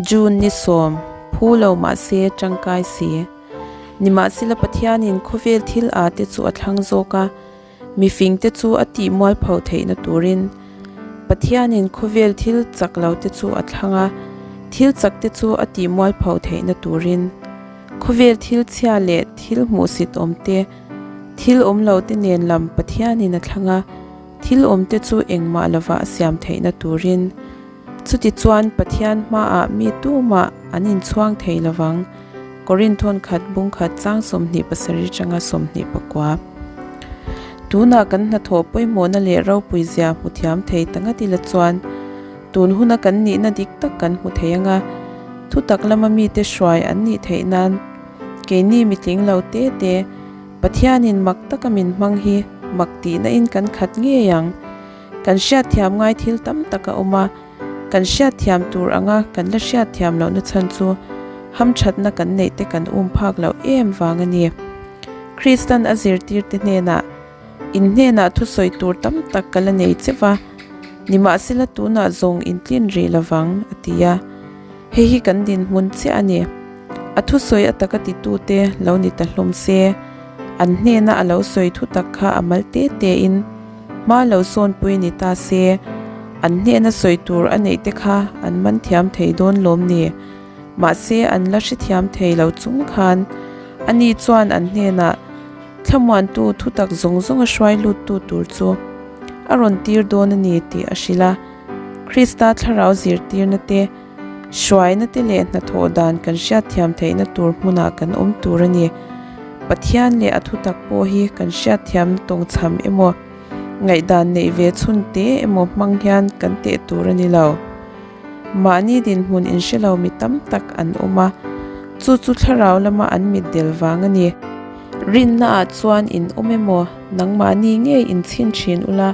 June ni sawm, phu lo mahse tangkai si. Nimahsela Pathianin khawvel thil a te chu a thlang zawk a, mifingte chu a tih mualpho theihna turin. Pathianin khawvel thil chak lo te chu a thlang a, thil chak te chu a tih mualpho theihna turin. Khawvel thil chhia leh thil hmuhsit awm te, thil awm lo te nen lam Pathianin a thlang a, thil awm te chu engmah lova a siam theihna turin. Chutichuan Pathian hmaah mi tumah an inchhuang thei lovang, Korinth khat bung khat chang 27 atanga 24. Tunah kan hnathawh pawimawhna leh ropui zia hmu thiam thei ta ngat ila chuan tun huna kan nihna dik tak kan hmu thei anga thutak lama mite hruai an nih theih nan keini mitling lo te te Pathianin mak taka min hmang hi mak tihna in kan khat ngei ang. Kan hriatthiam ngai thil tam tak a awm a, kan hriatthiam tur anga kan la hriatthiam lohna chhan chu hamthatna kan neih te kan um phak loh em vang a ni. Kristan a zirtirte hnenah, In hnenah thusawi tur tam tak ka la nei che va, nimahsela tunah zawng in tlin rih lovang, a ti a. Hei hi kan dinhmun chiah a ni. A thusawi a taka titute lo ni ta hlawm se, an hnena a lo sawi thu tak kha a mal te tein hma lo sawnpui ni ta se, an hnena sawi tur a neih te kha an man thiam thei dawn lawm ni. Mahse an la hrethiam thei lo chung khan ani chuan an hnenah thlamuantu thutak zawng zawng a hruai luttu tur chu a rawn tir dawn a ni tih a hrilh a. Krista thlarau zirtirna te, hruaina te leh hnathawh dan kan hriatthiam theihna tur hmunah kan awm tur a ni. Pathian leh a thutak pawh hi kan hriatthiamna tawngchham emaw, ngaihdan neih ve chhun te emaw hmang hian kan teh tur a ni lo. Mahni dinhmun inhre lo mi tam tak an awm a, chu chu thlarau lama an mitdel vang a ni. Rinnaah chuan in awm emaw, nangmahni ngei inchhin thin ula,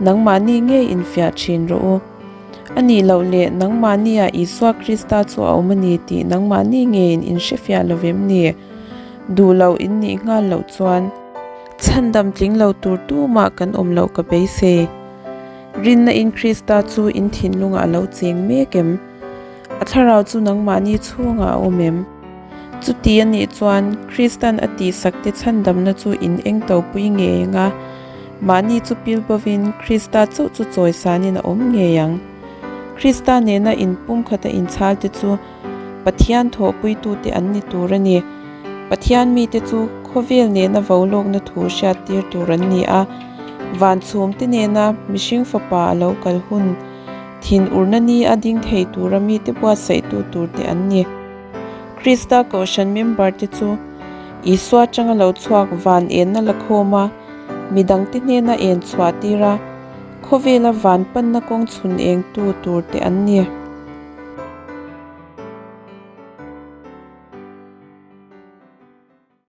Nangmahni ngei infiah thin rawh u. A nih loh leh nangmahnia Isua Krista chu a awm a ni tih nangmahni ngeiin in hrefiah lo vem ni? Duh loh in nih nghal loh chuan. Chhandam tling lo tur tumah kan awm loh ka beisei. Rinna in Krista chu in thinlungah a lo cheng mek em? A thlarau chu nangmahni chhungah a awm em? Chuti a nih chuan Kristan a tihsakte chhandamna chu in eng topui ngei ang a, mahni chu pil bovin Krista chauh chu chawisanin a awm ngei ang. Krista nena inpumkhata inchhalte chu Pathian thawhpuitute an ni tur a ni. Pathian mite chu khawvel nena volawkna thu hriattir tur an ni a, van chhumte nena mihring fapa a lo kal hun thinurna ni a ding thei tura mite buatsaihtu turte an ni. Krista Kohhran member-te chu Isua atanga lo chhuak van enna la khawm a, midangte hnena en chhuah tir a, khawvela van panna kawng chhun engtu turte an ni.